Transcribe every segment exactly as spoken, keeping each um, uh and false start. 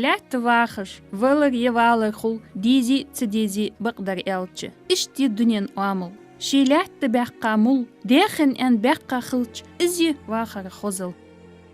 Лаьтта вахаш, валар е валар хул, дезе а, ца дезе а бакъдар аьлча. Иштта я дунен оамал. Ший лаьтта баьккха мул, даьхен аьнна баьккха хилча, из я вахара хозал.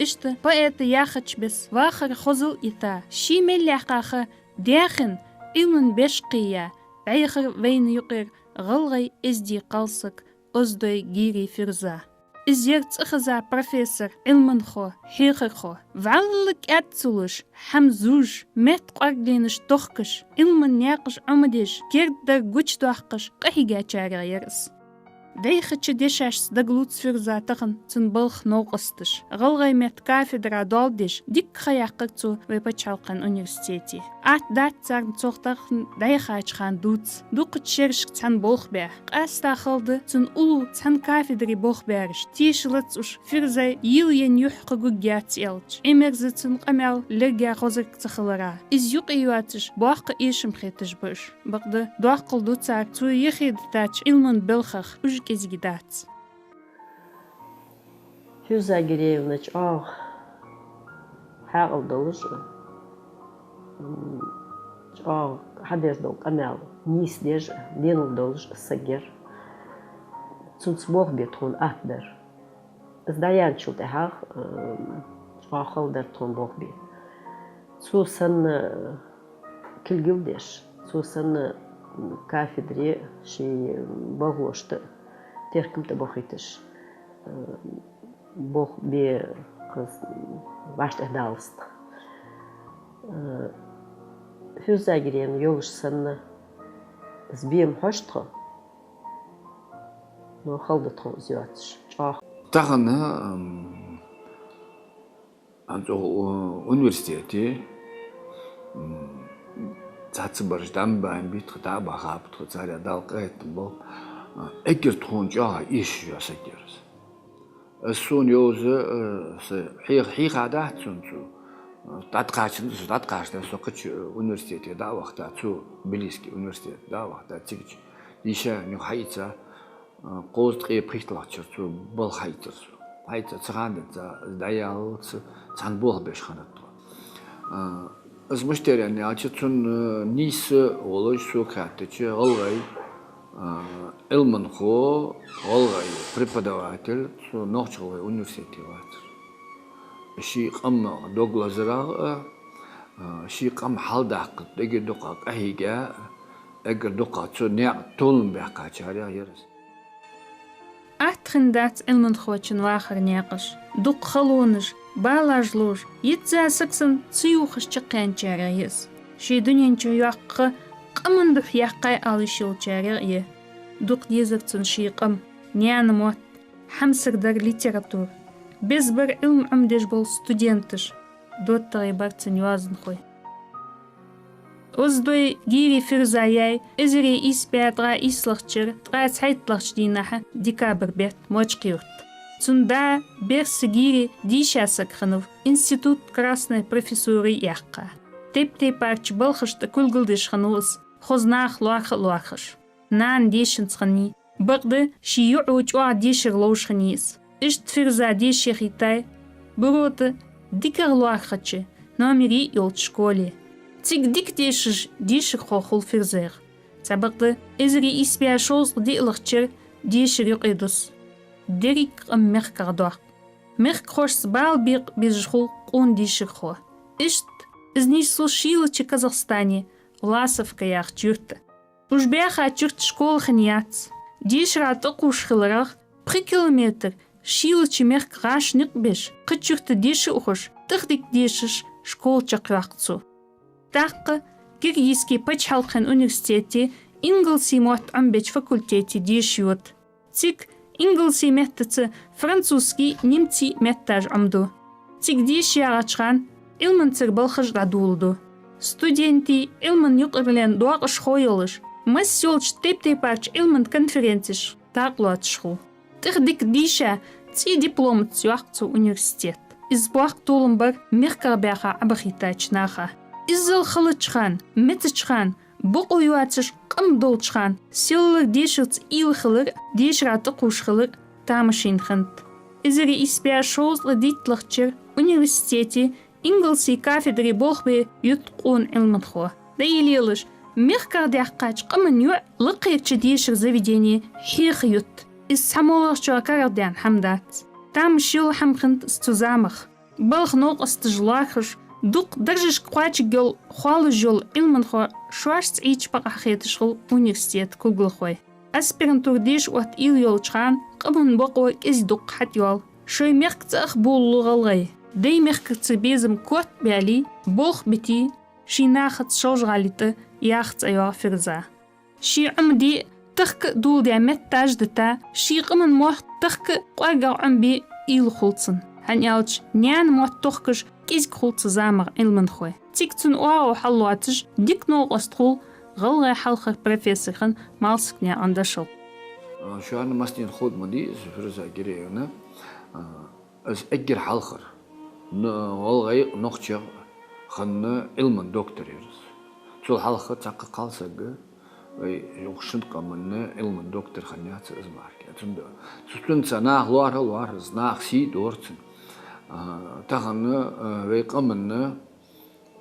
Иштта поэта яхача беса вахара хозал йита, ший мел яьккха ха даьхен, Ӏилман беш кхийя, дӀаяхар вайна юкъера гӀалгӀай эздий кхалсаг Оздой Гири Фируза. Из яр цӀихеза профессор, Ӏилманхо, хьехархо. ВӀалла кӀаьд ца луш, хӀама зувш, метта кӀоаргленаш тохкаш, Ӏилман наькъаш Ӏомадеш, кердадар гучадоаккхаш къахьийгачарех яр из. ДӀайхача дешашца дагалоац Фируза тахан цун балха новкъосташа. ГӀалгӀай метта кафедра доал деш, дикка ха яьккхар цо вай паччахьалкхен университете. Атта дац царна цох тахан дӀаяхача хана дувца. Дукхача шерашка цхьана болх баь. Къаьстта хала да цун уллув цхьан кафедре болх баьраш. Тешалац уж, Фирузай йийлаенна юхь кхы гургьяц аьлча. Ӏимерза цун къамаьл лерга хозарг ца хилара. Из юкъе йоацаш боккха эшам хеташ ба уж. Бакъда, доккхал ду цар, цо яхе дитача Ӏилман балхах уж кӀезига дац. Фируза Гиреевна чӀоагӀа хьаькъал долаш а, м, чӀоагӀа хьадеш дола къамаьл нийса деш а, денал долаш а саг яр. Цунца болх бе тхона атта дар. Из дӀаяьнначул тӀехьагӀа, м, чӀоагӀа хала дар тхона болх бе. Цо санна кулгал деш, цо санна кафедре ший балхалошта теркам тӀабохийташ, болх бе кхы вӀаштӀехьадалац тха. Фируза Гиреевна йолаш санна, из бе ма хьож тхо, но хала да тхона из йоацаш чӀоагӀа. Тахан, ам, ХӀанз цу, у-, университете, м, цхьацца бараш дӀа ма баьннабий тха, дӀа а баьхаб тха, царех Далла къахетам болба. А, эггара тхона чӀоагӀа эшаш йола саг яр из. Из сона йовза, а, са хьех-, хьехадац цунна цо. А, дӀатӀакхаьчад, дӀатӀакхаьчад, со кхыча университете дӀа а вахийта, цу Тбилисский университете дӀа а вахийта, цигача дийша юха хьаийца, а, кхузткъеи пхийтталагӀча шера цо балха хьаийцар цо. Хьаийца, цу хана денз из дӀаяллалца цхьана болх беш хиннад тхо. А, из мишта яр аьлча, цунна, а, нийса волаш, сога хаьттача, гӀалгӀай, а, Ӏилманхо, гӀалгӀай преподаватель цу Нохч-ГӀалгӀай университете вацар. Ший къаман дог лазарах а, а, ший къам хьалдаккха дегӀа дукха къахьийга а, эггара дукха цу наькъа толам баьккхачарех яр из. Атта хиннадац Ӏилманхочун вахара наькъаш. Дукха халонаш, балаш ловш, йизза саг санна ца ювхаш чакхъяьнначарех я из. Ший дунен чу йоаккха ха къаман духьа яьккхай ала йиш йолчарех я. Дукха дезар цунна ший къам, наьна мотт, хьамсара дар, литература. Беза бар Ӏилма Ӏомадеш бола студенташ, доттагӀий бар цун йоазонхой. Оздой Гири Фируза яьй эзар ийс бӀаь ткъаь ийслагӀча шера ткъаь цхьайтталагӀча дийнахьа, декабрь бетта, Мочкъий-Юрта. Цун да Берса Гири дийша саг хиннав, институт Красной профессуре яьккха. Тайп-тайпарча балхашта кулгалдеш хиннав из, хоза нах лоархӀа а лоархӀаш. Нана дешанза хиннай, бакъда ший йоӀо чӀоагӀа дешар ловш хиннай из. Иштта Фируза деша хийттай Буро тӀа дикагӀа лоархӀача, номер йиъ йолча школе. Цига дика дешаш дешархо хул Фирузайх. Цхьабакъда эзар ийс бӀаь шовзткъа диълагӀча шера дешар юкъе дус. Деррига къам мехках доаккх. Мехкахошца бала бекъа безаш хул къона дешархо. Иштта из нийслу шийлача Казахстане, Власовка яхача юрта. Уж баьхача юрта школа хиннаяц. Дешара тӀакхувш хиларах, пхи километр шийлача мехка гӀаш никъ беш, кхыча юрта деша ухаш, тӀехдика дешаш, школа чакхйоаккх цо. ТӀаккха Киргизски паччахьалкхен университете ингалсий мотт Ӏомабеча факультете деша йода. Цига ингалсий меттаца французский, немций метташ Ӏомаду. Цига деша ягӀача хана Ӏилманцара балхаш дӀадоладу. Студентий, Ӏилман юкъарлен доакъашхой йолаш, масса йолча тайп-тайпарча Ӏилман конференцешка дакъа лоацаш хул. ТӀехдика дийша, цӀий дипломаца йоаккх цо университет. Из боккха толам бар мехках баьха Ӏобахийтача наха. Иззал халача хана, мецача хана, бокъо йоацаш къам долча хана, селлара дешарца уйла хилар, дешара тӀакхувш хилар тамашийна хиннад. Эзар ийс бӀаь шовзткъа дийтталагӀча шера университете Ингалсий кафедре болх бе ютт къона Ӏилманхо. ДӀаийла лелаш, мехках даьккхача къаман йоӀ лакхерча дешара заведене хьеха ютт. Из цхьамогӀарчоа карагӀдаьнна хӀама дац. Тамаш йола хӀама хиннад из цу замах. Балха новкъосташ лоархӀаш, дукха даржашка кхоачаргйола, хоалаш йола Ӏилманхо шоашца Ӏийча бакъахьа хеташ хул университета кулгалхой. Аспирантура деша отта уйла йолча хана къаман бокъо кӀезига-дукха хьатӀайоал. Шоай мехка цӀа ах болалу гӀалгӀай. Дай-мехкарча безама котбаьле, болх бите, ший нахаца Шолжа-ГӀалий тӀа яха цӀа йоагӀа Фируза. Ший Ӏомаде а, тахка а доладаь метташ дита, ший къаман мотт тахка а кӀоаргагӀа Ӏомабе уйла хул цун. ХӀана аьлча наьна мотт тохкаш кӀезига хул цу замах Ӏилманхой. Цига цун оагӀув хьаллоацаш, дика новкъост хул гӀалгӀай хьалхара профессор хинна Малсагнаькъан Дашал. Шоана массанена ховш ма дий из, Фируза Гиреевна, из эггара хьалхара, но, гӀалгӀай а, нохчий а хинна Ӏилман доктор яр из. Цул хьалха цхьаккха кхалсаг вай юха шин къаман Ӏилман доктор хиннаяц из мара. Цудухьа цу, цунца нах лоархӀа а лоархӀа, нах сий дора цунна. А, тахан, а, вай къаман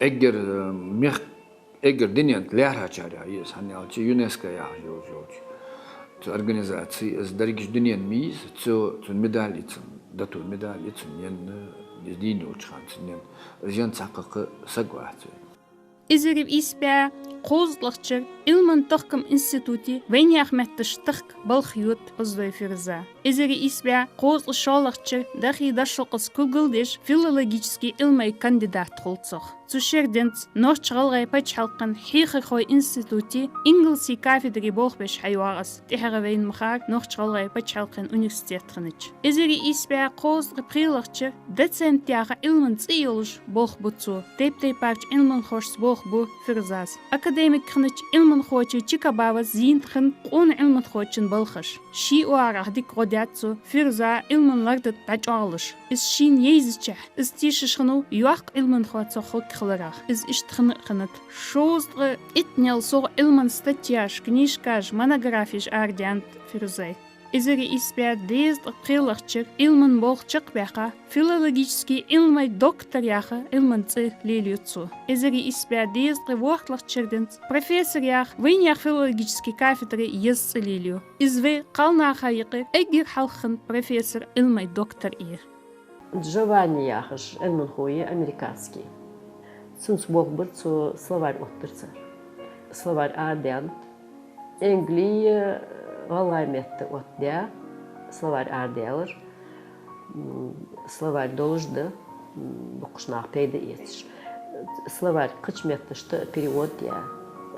эггара, а, мех-, эггара дунен тӀа лаьрхӀачарех я из, хӀана аьлча ЮНЕСКО яхаш йолча, йолча цу организаце из дерригача дунен мийса, цу, цун медаль я цунна, дото медаль я цунна енна, из дийна йолча хана цунна енна. Из енна цхьаккха саг вац вай. Эзар ийс бӀаь кхузткъалагӀча шера Ӏилман-тохкама институте вайнаьха метташта тахка балха йода Оздой Фируза. Эзар ийс бӀаь кхузткъа шоллагӀча шера Дахий Дашалкъас кулгал деш, филологически Ӏилмай кандидат хул цох. Цу шера денз Нохч-ГӀалгӀай паччахьалкхен хьехархой институте ингалсий кафедре болх беш хьайоагӀа из, тӀехьагӀа вайна ма харра Нохч-ГӀалгӀай паччахьалкхен университет хиннача. Эзар ийс бӀаь кхузткъа пхелагӀча шера доцент яха Ӏилман цӀи а йолаш болх бу цо. Тайп-тайпарча Ӏилманхошца болх бу Фирузас. Академик хиннача Ӏилманхочо Чикабавас зийна хиннад къона Ӏилманхочун балхаш. Ший оагӀорахьа дика гӀо даьд цо Фируза Ӏилман ларда тӀа дӀачӀоагӀлуш. Из шийна йайзачахьа, из тешаш хиннав йоккха Ӏилманхо цох хургхиларах. Из иштта хинна а хиннад. Шовзткъа иттанел совгӀа Ӏилман статьяш, книжкаш, монографеш арадаьннад Фирузай. Эзар ийс бӀаь дезткъа пхелагӀча шера Ӏилман болх чакхбаьккха, филологически Ӏилмай доктор яха Ӏилман цӀи лелаю цо. Эзар ийс бӀаь дезткъа ворхӀлагӀча шера денз профессор яха вайнаьха филологически кафедре еза цӀи лелаю. Из вай кхалнаха юкъера эггара хьалха хинна профессор, Ӏилмай доктор я. Джованни яхаш Ӏилманхо я американски. Цунца болх бир цо, словарь оттадир цар. Словарь арадаьннад. Энгли, гӀалгӀай метта оттадаь, словарь арадаьлар. М, словарь долаш да, м, боккхача наха пайда эцаш. Словарь кхыча метташта перевод яь,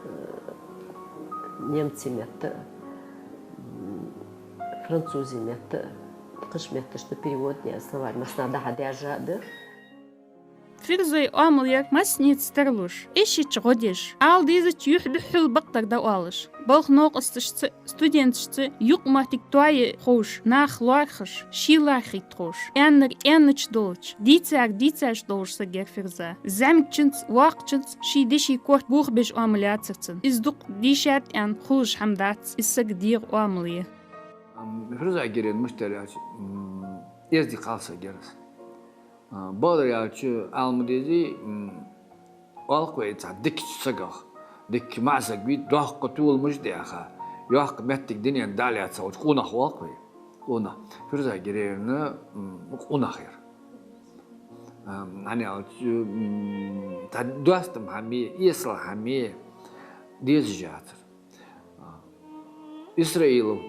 э, немций метта, м, французий метта, кхыча метташта перевод яь словарь массанахьа дӀахьадаьржа да. Фирузай оамал яр массанеца тарлуш, эшача гӀо деш, ала дезача юхь духьал бакъдар дӀаоалаш, балха новкъосташца, студенташца юкъмоттиг тоае ховш, нах лоархӀаш, ше лоархӀийта ховш, аьннар аьннача долча, дийцар дийцача долаш саг яр Фируза. ЗӀамигачунца, воккхачунца ший дешай корта бохабеш оамал яцар цун. Из дукха дийшад аьнна хулаш хӀама дац, из сага дегӀа оамал я. Ам, Фируза Гиреевна, мишта аьлча, м, эздий кхалсаг яр из. А, бакъдар аьлча, ала ма дезий, м, оал-кх вай цхьа дикача сагах, дика маӀа саг вий, доккха толамаш да яха, йоккха моттиг дунен тӀа лаьца волча къонах оал-кх вай. Къонах. Фируза Гиреевна, м, къонах яр. А, хӀана аьлча, м, цхьа достам хӀама, эсала хӀама дезаш яцар. А, Исраилов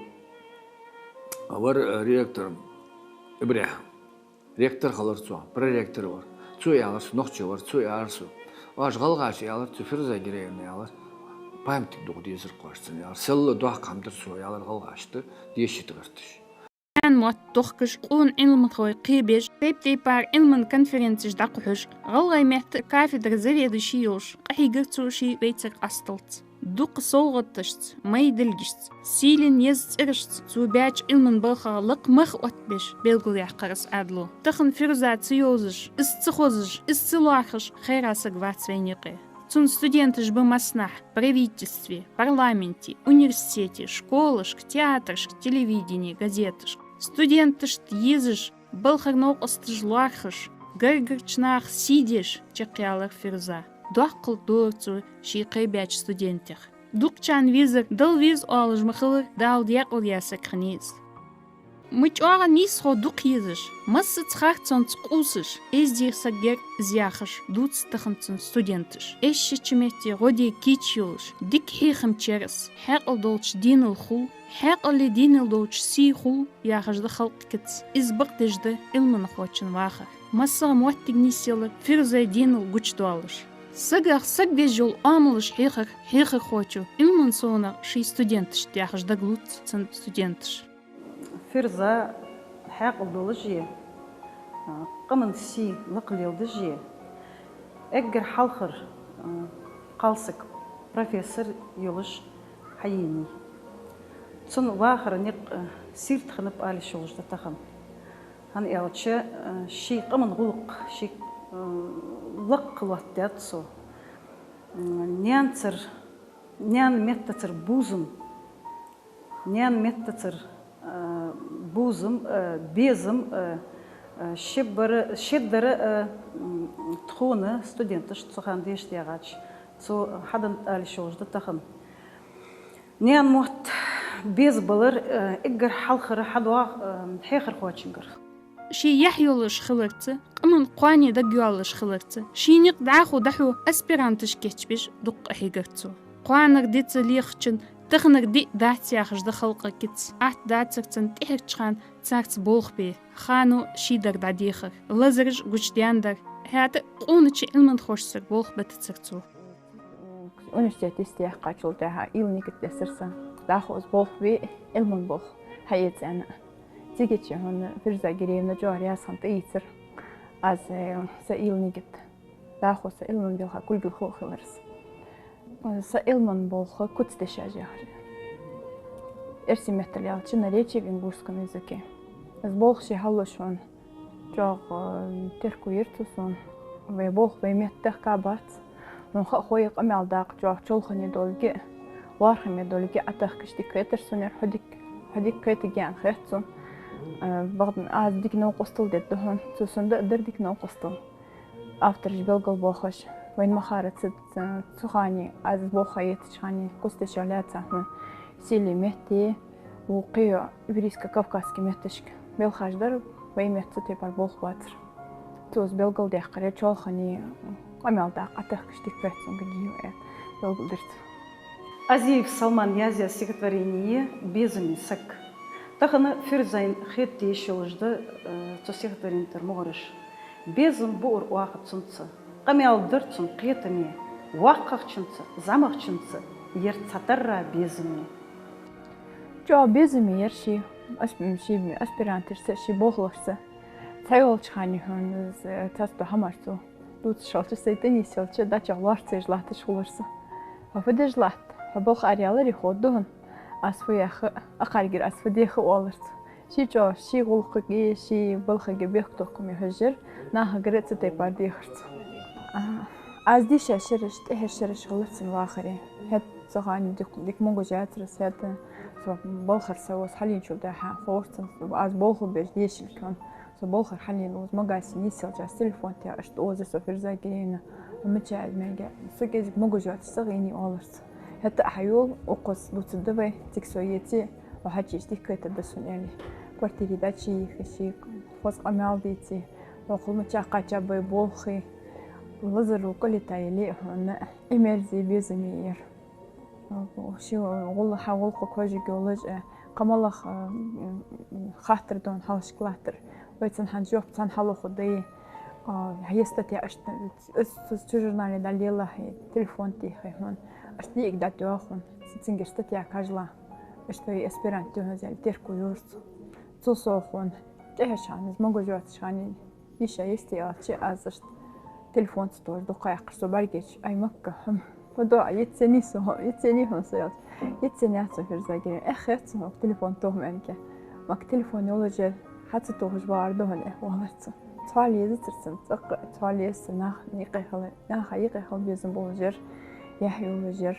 вар, а, ректор, ИбрахӀим. Ректор хилар цо, проректор вар. Цо аьлар сона, нохчо вар, цо аьлар сона: «Оаш, гӀалгӀаша, — аьлар цо, — Фируза Гиреевна, — аьлар, — памятник дувха дезар-кх оаш цунна, — аьлар. — Селла доккха хӀама дир цо, — аьлар, — гӀалгӀашта деша тӀа гӀерташ». Наьна мотт тохкаш, къона Ӏилманхой кхебеш, тайп-тайпара Ӏилман конференцеш дӀакхухьаш, гӀалгӀай метта кафедра заведующи йолаш, къахьийгар цо ший вайцар къасталца. Дукха совгӀаташца, майдилгашца, сийлен еза цӀерашца цо баьча Ӏилман балхах лакха мах оттабеш белгалъяьккхар из Ӏаьдало. Тахан Фируза ца йовзаш, из ца хозаш, из ца лоархӀаш хайра саг вац вайна юкъе. Цун студенташ ба массанахьа правительстве, парламенте, университете, школашка, театрашка, телевидене, газеташка. Студенташта езаш, балхара новкъосташ лоархӀаш, гаргарча наха сий деш чакхъяьлар Фируза. Доккхал долар цо ший кхайбаьча студентех. Дукхачарна везар, Дала веза оалаш ма хилар, Дала даькъала яь саг хиннай из. Ма чӀоагӀа нийсхо дукха езаш, массаза харцонца къувсаш, эздий саг яр из яхаш, дувц тахан цун студенташ. Эшшача метте гӀо де кийча йолаш, дика хьехам чу яр из, хьаькъал долча денал хул, хьаькъалеи денал долча сий хул, яхаш да халкъа кица. Из бакъдеш да Ӏилманхочун вахар. МассагӀа моттиг нийсъелар Фирузай денал гучадоалаш. Сагах саг веш йола оамалаш хьехар хьехархочо Ӏилман совнагӀа ший студенташта, яхаш дагалувц цун студенташ. Фируза хьаькъал долаш а, къаман сий лакха леладеш а, эггара хьалхара, а, кхалсаг профессор йолаш хьаенай. Цун вахара никъ, а, сийрда хиннаб ала йиш йолаш да тахан. ХӀана аьлча, а, ший къаман гӀулакх, ший, а, лакха лоаттадаьд цо. М, наьнацара, наьна меттацара бувзам, наьна меттацара, а, бувзам, а, безам, а, а, шеддар, шеддар, а, м, тхона студенташта цу хана дешаш даьгӀача, цо хьаденнад ала йиш йолаш да тахан. Наьна мотт беза балар, а, эггара хьалхара хьадоагӀа, а, хьехархочунгара. Ший яхь йолаш хиларца, къаман кхоане дагайоалаш хиларца, ший никъ дӀахо дӀахьо аспиранташ кийчбеш дукха къахьегар цо. Кхоанара диц лехачун таханара диъ дац, яхаш да халкъа кица. Атта дацар цун тӀехьарча хана царца болх бе, хано шийдар дӀадехар, лазараш гучадаьннадар, хӀаьта а къонача Ӏилманхошцара болх битацар цо. Университет йистеяьккхачул тӀехьагӀа уйла-нигат дессар са. ДӀахо из болх бе, Ӏилман болх хьаэца аьнна. Цигача хьона Фируза Гиреевна чӀоагӀа раьза хинна тӀаийцар аз, э, са уйла-нигат. ДӀахо са Ӏилман балха кулгал ху хилар са. Са Ӏилман болх куц дешаш яхар. Эрсий меттала аьлча, на речи в ингушском языке. Из болх ше хьаллуш хьона чӀоагӀа, э, терко йир цо сона. Вай болх вай метта дехка бац. Хьона ха а хой, къамаьл даккха чӀоагӀа чолхане долга а, лоархӀаме долга а Ӏотехкаш дика хетар сона, ер хьо дика, хьо дика кхетаргья аьнна хет сона. Э, бакъда аз дика новкъостал дергда хьона. Цо сона дар дика новкъостал. Автораш белгалбоахаш, вайна ма харра ца, ца, цу хана, аз болх хьаэцача хана, куц дешаш лаьца хьона, Сели метте, вокх кхыйола еврейско-кавказски метташка белхаш дар, вай метта цу тайпара болх бацар. Цо из белгалдаьккхар, чолхане къамаьл даккха Ӏотехкаш дика хет сона гио аьнна белгалдир цо. Азиев Салмана язъяь стихотворени «Безаме саг». Тахан Фирузайна хетаде йиш йолаш да, э, цу стихотворени тӀара мугӀараш. Безам буар оаха цунца, къамаьл дар цун кхетаме, воккхагӀчунца, зӀамагӀчунца яр цхьатарра безаме. ЧӀоагӀа безаме яр ше, ас-, ше аспиранташца, ше болхлошца. Цхьайолча хана хьона из, э, цхьацца дола хӀамаш цо дувцаш хилча, сай тӀанийсъелча, дӀачух лоархӀаш латташ хулар со. Хьо фу деш латт? Хьо балха араяларе ховргда хьона. Аз фу яха, акхаргьяр аз фу деха, оалар цо. Ше чӀоагӀа ший гӀулакхага, ший балхага бехктокхаме хьожар, нахагара а цу тайпара дехар цо. А, аз дийша шераш, тӀехьара шераш хилар цун вахаре. ХӀаьта цу хана дика, дика могаш яцар со, хӀаьта со балхара со вос хьалийначул тӀехьагӀа ховр цун, аз болх беш дешилга хьона. Со балхара хьалийна укхаза Магасе нийсъелча, аз телефон тӀа иштта озар со Фируза Гиреевна, хьо мича я из мегаргья. Со кӀезига могаш йоацаш ца гӀийни, оалар цо. ХӀаьта а хьайола, укхаза дувцаргда вай, цига со еце, хьо хьачуеча дика хетаргда сона, аьле. Квартире дӀачуехе, ший хоза къамаьл деце, хьо кхалмача кхача бай болхи, лазаро кӀалийтаяь ле а хьона, Ӏимерза безаме яр. Ший гӀулакх, хьа гӀулакхага хьожаргйолаш, э, кхы малагӀа, э, м, хаттар да хьона хьалхашка латтар. Вай цунна хӀанз жоп цхьана хьалухаргда, э, хьестатеа иштта, из, из цу журнале дӀалелахь, телефон тӀехьа хьона, иштта йиӀиг дӀатӀайоагӀа хьона, цунгара статья кхажала, иштта вай аспирант да хьона, аьле, терко йора цо. Цул совгӀа хьона тӀехьарча хана, из могаш йоацача хана, йиша йисте аьлча, аз иштта телефонца тохаш дукха яьккхар со бӀаргечу. Ай, Макка, хьо, хьо доа, йицъеннай со, йицъеннай хьона со, аьлча. Йицъеннаяц хьо, Фируза Гиреевна, эхь хет сона хьога телефон тоха ма аьнна. Макка, телефон йолаш яр, хьа ца тохаш вагӀар да хьона, эхь, оалар цо. Цхьоалла езацар цунна, цӀаккха а цхьоалла езацар, наха юкъе хила, наха юкъе хила безам болаш яр, яхь йолаш яр.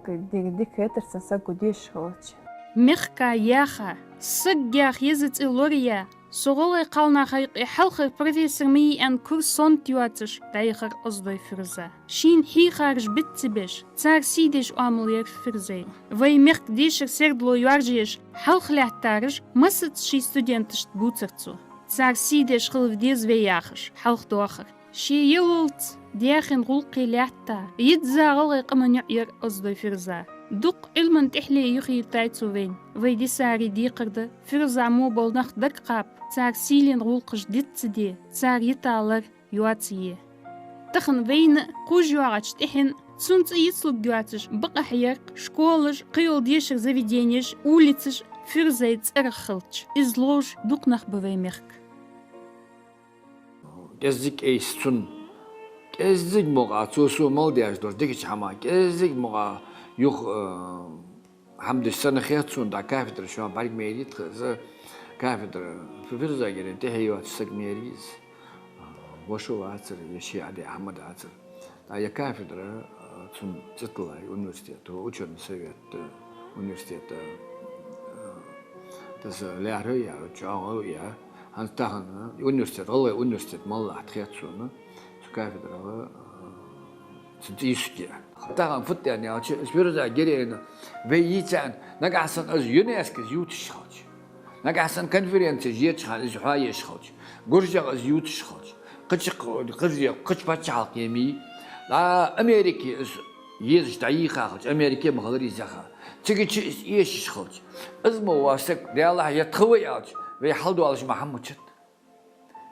Ди-, дика хетар цунна саго дешаш хилча. Мехка яха, саг яха еза цӀи лораяь, Со гӀалгӀай кхалнахах юкъе хьалхара профессор ма йий аьнна курсант йоацаш дӀаяхар Оздой Фируза. Шийна хьийхараш биц ца беш, цар сий деш оамал яр Фирузай. Вай мехка дешара сердало йоаржъеш хьалха лаьттараш массаза ший студенташта бувцар цо. Цар сий деш хила деза вай яхаш, хьалхадоахар. Ше яллалца Даьхен гӀулакхе лаьтта, йизза гӀалгӀай къаман йоӀ яр Оздой Фируза. Дукха Ӏилман тӀехьле юхаетттай цо вайна. Вай дисари декхар да, Фируза мо бола нах дагакхаба, цар сийлен гӀулакхаш диц ца де, цар йита лар йоаца е. Тахан вайна кхувш йоагӀача тӀехьенна цун цӀи йицлургйоацаш бакъахьа яр-кх школаш, кхыйола дешара заведенеш, улицаш Фирузай цӀерах хилча. Из ловш дукха нах ба вай мехка. КӀеззига айса цунна. КӀеззига мукъагӀа цо сона мел даьш долча дикача хӀаман, кӀеззига мукъагӀа юха, э, хӀама деш санна хет сона, дӀа кафедра чу бӀарг ма яйрий тха, из кафедра Фирузагара тӀехье йоацаш саг ма яр из. Вошо вацар, е ше Ӏаде хӀама дацар. ТӀаккха ер кафедра, э, цун цӀи тиллай университето, учёный совет, э, университета, э, таса лаьрхӀа а яь, чӀоагӀа а яь. ХӀанз тахан университет, гӀалгӀай университет мел латт хет сона, цу кафедрал, э, цун цӀи йисте. Тахан фуд аьнна аьлча, из Фируза Герейна вай йийцача, нагахьа санна из ЮНЕСКО-с юташ хилча, нагахьа санна конференцеш еча хана из хьоаеш хилча, гуржех из юташ хилча, кхыча, кхыча, кхыча паччахьалкхе ма йий, дӀа Америке из езаш дӀайийха хилча, Америке ма хиллара из яха, цига чу из эшаш хилча, из мо воаш саг, Даьллахь, е тха ва аьлча, вай хьалдоалаш ма хӀама мичад.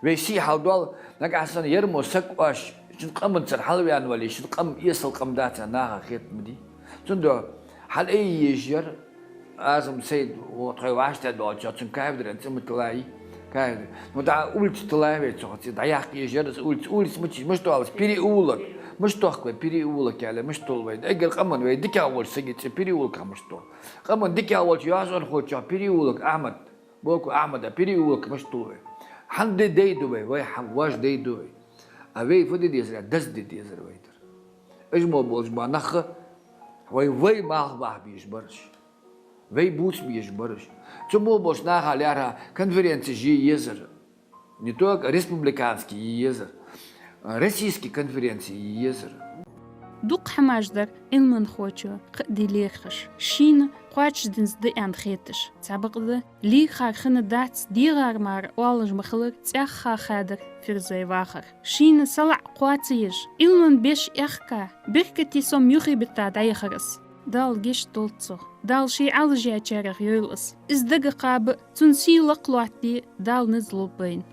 Вай сий хьалдоал, нагахьа санна ер мо саг оаш, шун къаманцара хьалваьнна вале, шун къам эсала къам дац аьнна наха хетта ма дий. Цудухьа хьал ай езаш яр, Азам Сайд, во тхоай вӀаштӀехьа долча, цун кафедран цӀи ма тиллай, кафедра. Ну, дӀа улица тиллай вай цох, цӀи дӀаяккха езаш яр из улица. Улица мича, мишта оал из, переулок. Мишта тохк вай переулок аьле, мишта тулл вай. Эггара къаман вай дикагӀа волча сага цӀи переулок мишта тулл. Къаман дикагӀа волча йоазонхочох переулок Ахьмад. Боку Ахьмада переулок мишта тулл вай. Хьан де дай ду вай, вай хьан воаш дай ду вай. А вай фу де дезар, даз де дезар вай дар. Уж мо болча ба нах, вай, вай малх бахьа безаш бараш. Вай бувца безаш бараш. Цу мо болча наха лаьрхӀа конференцеш е езар. Не только республиканский е езар. Российский конференци е езар. Дукха хӀамаш дар Ӏилманхочо кхы а де лерхӀаш. Шийна кхоачашденза да аьнна хеташ. Цхьабакъда, лийхар хинна дац, дегӀар мара оалаш ма хиллара, цӀаьхха хадар Фирузай вахар. Шийна салаӀа кхоа ца еш, Ӏилман беш аьхка, беркате сом юхабитта дӀаяхар из. Дала гешт долда цох. Дала ший Ӏалашъяьчарех йойла из. Из дагакхаба, цун сий лакхлоаттаде Дала низ лулба вайна.